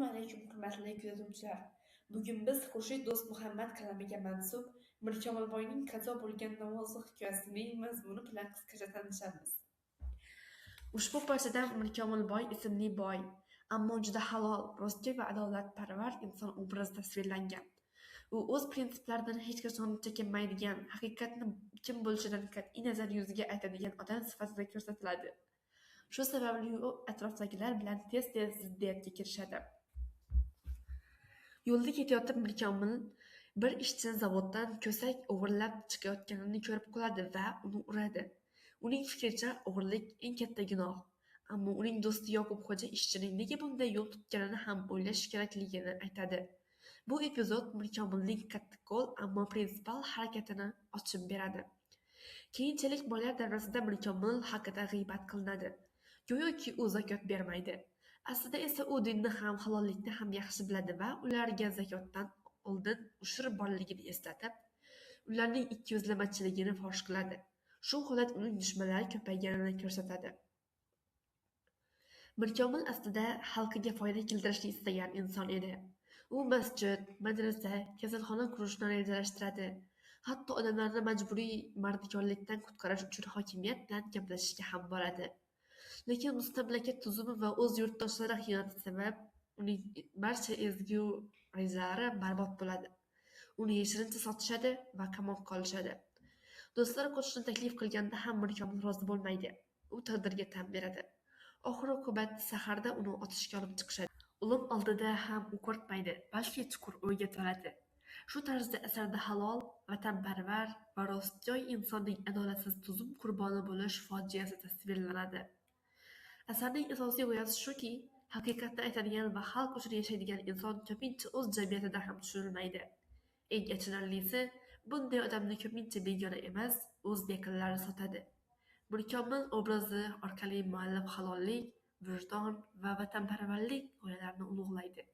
Assalomu alaykum, hurmatli kuzatuvchilar. Bugun biz Xurshid Do'stmuhammad qalamiga mansub Mirkomilboyning qazo bo'lgan namozi hikoyasining mazmuni bilan qisqacha tanishamiz. Ushbu parchada Mirkomilboy ismli boy, ammo juda halol, rostgo'y va adolatparvar inson obrazi tasvirlangan. U o'z prinsiplaridan hech qachon chekinmaydigan, haqiqatni kim bo'lishidan qat'iy nazar yuziga aytadigan odam sifatida ko'rsatiladi. Shu sababli u atrofdagilar bilan tez-tez ziddiyatga kirishadi. Yo'lda ketayotib Mirkomil bir ishchini zavoddan ko'sak o'g'irlab chiqayotganini ko'rib qoladi va uni uradi. Uning fikricha, o'g'irlik eng katta gunoh. Ammo uning do'sti Yoqubxo'ja ishchining nega bunday yo'l tutganini ham o'ylash kerakligini aytadi. Bu epizod Mirkomilning qattiqqo'l, ammo prinsipial harakatini ochib beradi. Keyinchalik boylar davrasida Mirkomil haqida g'iybat qilinadi. Go'yoki u zakot bermaydi. Aslida esa u dinni ham, halollikni ham yaxshi biladi va ularga zakotdan oldin ushr borligini eslatib, ularning ikkiyuzlamachiligini fosh qiladi. Shu holat uning dushmanlari ko'payganini ko'rsatadi. Mirkomil aslida xalqiga foyda keltirishni istagan inson edi. U masjid, madrasa, kasalxona qurishni rejalashtiradi. Hatto odamlarni majburiy mardikorlikdan qutqarish uchun hokimiyat bilan gaplashishga ham boradi. Lekin mustamlaka tuzumi va o'z yurtdoshlari xiyonati sabab uning barcha ezgu rejalari barbod bo'ladi. Uni yashirincha sotishadi va qamoqqa olishadi. Do'stlari qochishni taklif qilganda ham Mirkomil rozi bo'lmaydi. U taqdirga tan beradi. Oxir-oqibat saharda uni otishga olib chiqishadi. O'lim oldida ham u qo'rqmaydi, balki chuqur o'yga toladi. Shu tarzda asarda halol, vatanparvar va rostgo'y insonning adolatsiz tuzum qurboni bo'lish fojiasi tasvirlanadi. Asarning asosiy g'oyasi shuki, haqiqatni aytadigan va xalq uchun yashaydigan inson ko'pincha o'z jamiyatida ham tushunilmaydi. Eng achinarlisi, bunday odamni ko'pincha begona emas, o'z yaqinlari sotadi. Mirkomil obrazi orqali muallif halollik, vijdon va vatanparvarlik g'oyalarini ulug'laydi.